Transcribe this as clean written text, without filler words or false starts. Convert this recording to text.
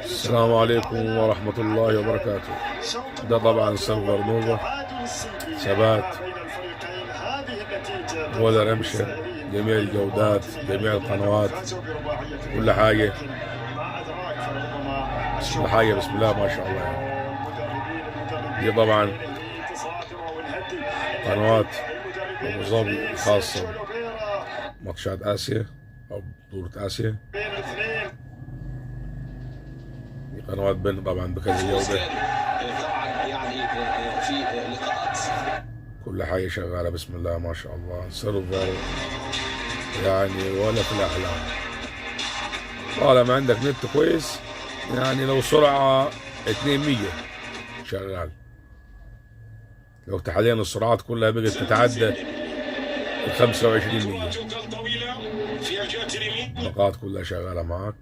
السلام عليكم ورحمة الله وبركاته. ده طبعا server نوفا، ثبات ولا رمشة، جميع الجودات، جميع القنوات، كل حاجة، كل حاجة بسم الله ما شاء الله. يعني دي طبعا قنوات أبو ظبي الخاصة ماتشات آسيا أو بطولة آسيا. دي قنوات بن طبعا بكذا جودة. طبعا يعني في لقاءات. كل حاجة شغالة بسم الله ما شاء الله. server يعني ولا في الأحلام. طالما عندك نت كويس، يعني لو سرعة 2 ميجا شغال. لو حاليا السرعات كلها بقت تتعدى ال 25 ميجا. النقاط كلها شغالة معاك.